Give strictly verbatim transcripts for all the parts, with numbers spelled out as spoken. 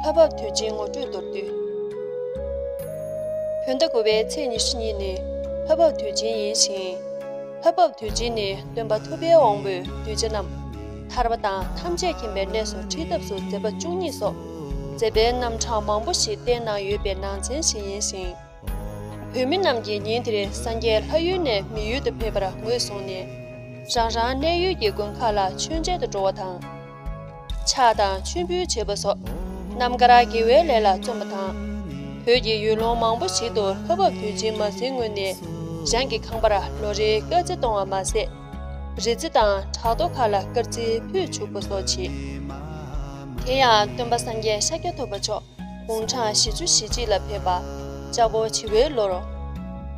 ལྷ་བབས་དུས་ཆེན་ངོ་སྤྲོད་མདོར་བསྡུས། བོད་ཟླ་དགུ་པའི་ཚེས་ཉི་ཤུ་གཉིས་ནི་ལྷ་བབས་དུས་ཆེན་ཡིན་ཞིང་། ལྷ་བབས་དུས་ཆེན་ནི་སྟོན་པ་ཐུབ་པའི་དབང་པོས་གདུལ་བྱ་རྣམས་ཐར་པ་དང་ཐམས་ཅད་མཁྱེན་པའི་གནས་སུ་ཁྲིད་ཐབས་སུ་མཛད་པ་བཅུ་གཉིས་སོགས་མཛད་པའི་རྣམ་གྲངས་མང་པོ་ཞིག་བསྟན་གནང་ཡོད་པའི་ནང་ཚན་ཞིག་ཡིན་ཞིང་། བོད་མི་རྣམས་ཀྱིས་ཉིན་དེར་སངས་རྒྱས་ལྷ་ཡུལ་ནས་མི་ཡུལ་དུ་ཕེབས་པར་ངོས་བཟུང་ནས། རང་རང་གནས་ཡུལ་གྱི་དགོན་ཁག་ལ་མཆོད་མཇལ་དུ་འགྲོ་བ་དང་། ཕྱག་དང་མཆོད་འབུལ་བྱེད་པ་སོགས་རྣམ་དཀར་དགེ་བའི་ལས་ལ་བརྩོན་པ་དང་། བོད་ཀྱི་ཡུལ་ལུང་མང་པོ་ཞིག་ཏུ་ལྷ་བབས་དུས་ཆེན་མ་ཟིན་སྔོན་ནས་རང་གི་ཁང་པར་ལོ་རེའི་དཀར་རྩི་གཏོང་བ་མ་ཟད། རི་རྩི་དང་བྲག་རྡོ་ཁག་ལ་དཀར་རྩི་ཕུལ་བཅུག་པ་སོགས་བྱེད། དེ་ཡང་སྟོན་པ་སངས་རྒྱས་ཤཱཀྱ་ཐུབ་པ་མཆོག་དགུང་གྲངས་བཞི་བཅུ་ཞེ་གཅིག་ལ་ཕེབས་པ་ལྕགས་ཕོ་བྱི་བའི་ལོར།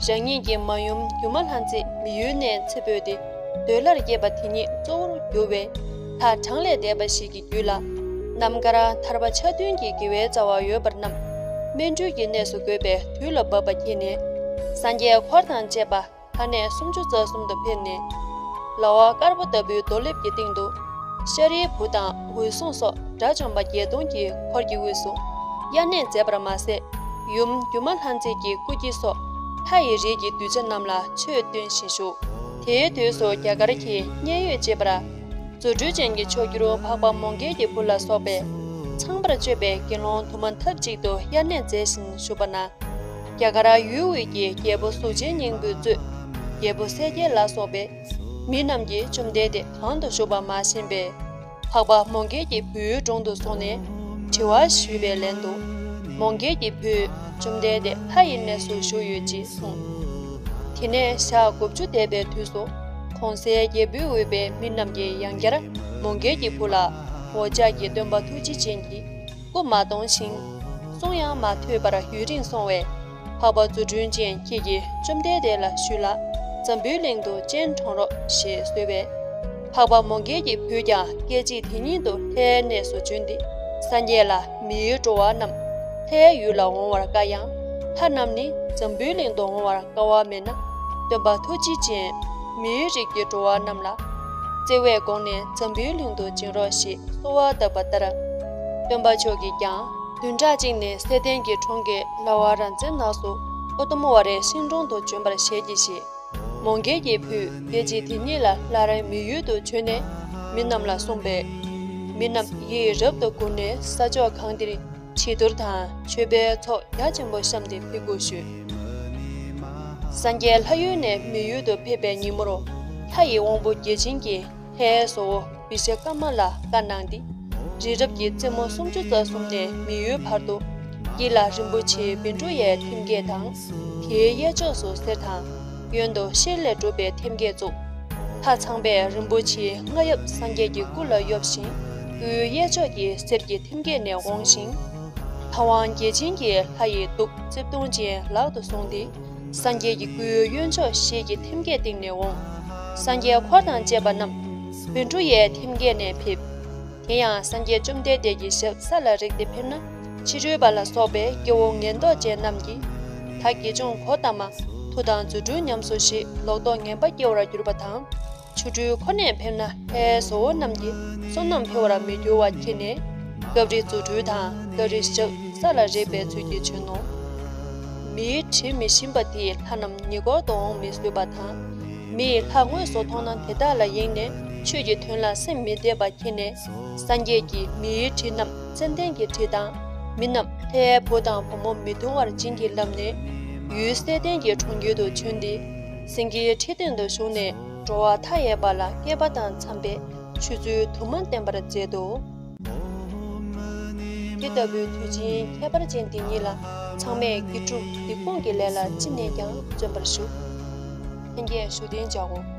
རང་ཉིད་ཀྱི་མ་ཡུམ་སྒྱུ་མ་ལྷ་མཛེས་མི་ཡུལ་ནས་ཚེ་འཕོས་ཏེ་འདོད་ལྷར་སྐྱེས་པ་དེ་ཉིད་གཙོ་བོར་གྱུར་བའི་ལྷ་གྲངས་ལས་འདས་པ་ཞིག་གི་རྒྱུད་ལ། རྣམ་དཀར་ཐར་པ་ཆ་མཐུན་གྱི་དགེ་བའི་རྩ་བ་ཡོད་པ་རྣམས་སྨིན་གྲོལ་གྱི་གནས་སུ་འགོད་པའི་དུས་ལ་བབ་པ་མཁྱེན་ནས། སངས་རྒྱས་འཁོར་དང་བཅས་པ་ལྷ་གནས་སུམ་ཅུ་རྩ་གསུམ་དུ་ཕེབས་ནས། ལྭ་བ་དཀར་པོ་ལྟ་བུའི་རྡོ་ལེབ་ཀྱི་སྟེང་དུ། ཤཱ་རིའི་བུ་དང་འོད་སྲུང་སོགས་དགྲ་བཅོམ་པ་བརྒྱད་སྟོང་གི་འཁོར་གྱི་དབུས་སུ་དབྱར་གནས་མཛད་པར་མ་ཟད། ཡུམ་སྒྱུ་མ་ལྷ་མཛེས་ཀྱི་སྐུ་དཀྱིལ་སོགས་ལྷ་ཡི་རིགས་ཀྱི་གདུལ་བྱ་རྣམས་ལ་ཆོས་སྟོན་བཞིན་བཞུགས། དེའི་དུས་སུ་རྒྱ་གར་གྱི་མཉན་ཡོད་ཅེས་པར། རྫུ་འཕྲུལ་ཅན་གྱི་མཆོག་གྱུར་འཕགས་པ་མོའུ་འགལ་གྱི་བུ་ལ་སོགས་པས་ཚངས་པར་སྤྱོད་པའི་དགེ་སློང་དུ་མ་མཐའ་གཅིག་ཏུ་དབྱར་གནས་མཛད་བཞིན་བཞུགས་པ་ན། རྒྱ་གར་ཡུལ་དབུས་ཀྱི་རྒྱལ་པོ་གཟུགས་ཅན་སྙིང་པོས་གཙོས་རྒྱལ་པོ་གསལ་རྒྱལ་ལ་སོགས་པའི་མི་རྣམས་ཀྱིས་བཅོམ་ལྡན་འདས་གང་དུ་བཞུགས་པ་མ་ཤེས་པས། འཕགས་པ་མོའུ་འགལ་གྱི་བུའི་དྲུང་དུ་སོང་ནས་དྲི་བ་ཞུས་པའི་ལན་དུ། མོའུ་འགལ་གྱི་བུས་བཅོམ་ལྡན་འདས་ལྷ་ཡི་གནས་སུ་བཞུགས་ཡོད་ཅེས་གསུངས། དེ་ནས་ཞག་དགུ་བཅུ་འདས་པའི་དུས་སུ་གོང་གསལ་རྒྱལ་པོའི་འོས་པའི་མི་རྣམས་ཀྱིས་ཡང་བསྐྱར་མོའུ་འགལ་གྱི་བུ་ལ་འོ་ཅག་གི་སྟོན་པ་ཐུགས་རྗེ་ཅན་གྱིས་སྐུ་མ་གཏོང་ཞིང་གསུང་ཡང་མ་ཐོས་པར་ཡུན་རིང་སོང་བས། འཕགས་པ་རྫུ་འཕྲུལ་ཅན་ཁྱེད་ཀྱིས་བཅོམ་ལྡན་འདས་ལ་ཞུས་ལ་འཛམ་བུའི་གླིང་དུ་སྤྱན་དྲངས་རོགས་ཞེས་གསོལ་བས། འཕགས་པ་མོའུ་འགལ་གྱི་བུས་ཀྱང་སྐད་ཅིག་དེ་ཉིད་དུ་ལྷའི་གནས་སུ་བྱོན་ཏེ་སངས་རྒྱས་ལ་མིའི་འགྲོ་བ་རྣམས་ལྷའི་ཡུལ་ལ་འོང་བར་དཀའ་ཡང་ལྷ་རྣམས་ནི་འཛམ་བུའི་གླིང་དུ་འོང་བར་དཀའ་བ་མེད་ན་སྟོན་པ་ཐུགས་རྗེ་ཅན་མིའི་རིགས་ཀྱི་འགྲོ་བ་རྣམས་ལ་བརྩེ་བས་དགོངས་ནས་འཛམ་བུའི་གླིང་དུ་བྱོན་རོགས་ཞེས་གསོལ་བ་བཏབ་པ་ལྟར། སྟོན་པ་མཆོག་གིས་ཀྱང་བདུན་ཕྲག་གཅིག་ནས་སེ་བན་གྱི་གྲོང་ཁྱེར་ལ་ཝ་ར་ཛི་ནགས་སུ་ཨོ་ཏོ་མོ་ཝ་རའི་ཤིང་དྲུང་དུ་བྱོན་པར་ཞལ་གྱིས་བཞེས། མོའུ་འགལ་གྱི་བུས་སྐད་ཅིག་དེ་ཉིད་ལ་སླར་མི་ཡུལ་དུ་བྱོན་ནས་མི་རྣམས་ལ་གསུངས་པས། མི་རྣམས་ཡིད་རབ་ཏུ་འགུགས་ནས་ས་ཕྱོགས་གང་དེར་བྱི་དོར་དང་མཆོད་པའི་ཚོགས་རྒྱ་ཆེན་པོ་བཤམས་ཏེ་ཕེབས་དགོས་ཞུས། སངས་རྒྱས་ལྷ་ཡུལ་ནས་མི་ཡུལ་དུ་ཕེབས་པའི་ཉིན་མོར་ལྷ་ཡི་དབང་པོ་བརྒྱ་བྱིན་གྱིས་ལྷའི་བཟོ་བོ་བི་ཤ་ཀ་མ་ལ་བཀའ་གནང་སྟེ། རི་རབ་ཀྱི་རྩེ་མོ་སུམ་ཅུ་རྩ་གསུམ་ནས་མི་ཡུལ་བར་དུ། དཀྱིལ་ལ་རིན་པོ་ཆེའི་བཻ་ཌཱུརྱའི་ཐེམ་སྐས་དང་། དེའི་གཡས་ཕྱོགས་སུ་གསེར་དང་། གཡོན་དུ་ཤེལ་ལས་གྲུབ་པའི་ཐེམ་སྐས་བཙུགས། ལྷ་ཚངས་པས་རིན་པོ་ཆེའི་རྔ་ཡབ་སངས་རྒྱས་ཀྱི་སྐུ་ལ་གཡོབ་ཞིང་། སྐུའི་གཡས་ཕྱོགས་ཀྱི་གསེར་གྱི་ཐེམ་སྐས་ནས་འོངས་ཤིང་། ལྷ་དབང་བརྒྱ་བྱིན་གྱིས་ལྷ་ཡི་གདུགས་རྩིབས་སྟོང་ཅན་ལག་ཏུ་བཟུང་སྟེ། སངས་རྒྱས་ཀྱི་སྐུའི་གཡོན་ཕྱོགས་ཤེལ་གྱི་ཐེམ་སྐས་སྟེང་ནས་འོངས། སངས་རྒྱས་འཁོར་དང་བཅས་པ་རྣམས་བཻ་ཌཱུརྱའི་ཐེམ་སྐས་ནས་ཕེབས། དེ་ཡང་སངས་རྒྱས་བཅོམ་ལྡན་འདས་ཀྱི་ཞབས་ས་ལ་རེག་སྟེ་ཕེབས་ན་ཕྱི་རོལ་པ་ལ་སོགས་པའི་སྐྱེ་བོ་ངན་རྟོག་ཅན་རྣམས་ཀྱིས་ད་དགེ་སྦྱོང་གོའུ་ཏ་མ་མཐུ་དང་རྫུ་འཕྲུལ་ཉམས་སུ་བཞེས་ལོག་རྟོག་ངན་པ་སྐྱེ་བར་གྱུར་པ་དང་། ཆོ་འཕྲུལ་ཁོ་ནས་ཕེབས་ན་ལྷའི་བཟོ་བོ་རྣམས་ཀྱི་བསོད་ནམས་འཕེལ་བར་མི་འགྱུར་བ་མཁྱེན་ནས། སྐབས་རེ་རྫུ་འཕྲུལ་དང་སྐབས་རེ་ཞབས་ས་ལ་རེག་པའི་ཚུལ་གྱིས་བྱོན་ནོ། མིའི་དྲི་མི་ཞིམ་པ་དེས་ལྷ་རྣམས་ཉེ་འཁོར་དུ་འོང་མི་བཟོད་པ་དང་། མིས་ལྷ་དངོས་སུ་མཐོང་ན་དེ་དག་ལ་ཡེངས་ནས་ཆོས་ཀྱི་དོན་ལ་སེམས་མི་གཏད་པ་མཁྱེན་ནས། སངས་རྒྱས་ཀྱིས་མིའི་དྲི་རྣམས་ཙན་དན་གྱི་དྲི་དང་། མི་རྣམས་ལྷའི་བུ་དང་བུ་མོ་མི་གདུང་བར་བྱིན་གྱིས་བརླབས་ནས། ཡུལ་སེ་བན་གྱི་གྲོང་ཁྱེར་དུ་བྱོན་ཏེ། སེང་གེའི་ཁྲི་སྟེང་དུ་བཞུགས་ནས། འགྲོ་བ་མཐའ་ཡས་པ་ལ་བསྐལ་པ་དང་འཚམས་པའི་ཆོས་ཚུལ་དུ་མ་བསྟན་པར་མཛད་དོ། དེ་ལྟ་བུའི་དུས་ཆེན་ཁྱད་པར་ཅན་འདི་ཉིད་ལ་ཚང་མས་དགེ་སྒྲུབ་སྡིག་སྤོང་གི་ལས་ལ་ཅི་ནས་ཀྱང་བརྩོན་པར་ཞུ། ལྷན་རྒྱས་བཞུགས་གདན་འཇགས་དགོས།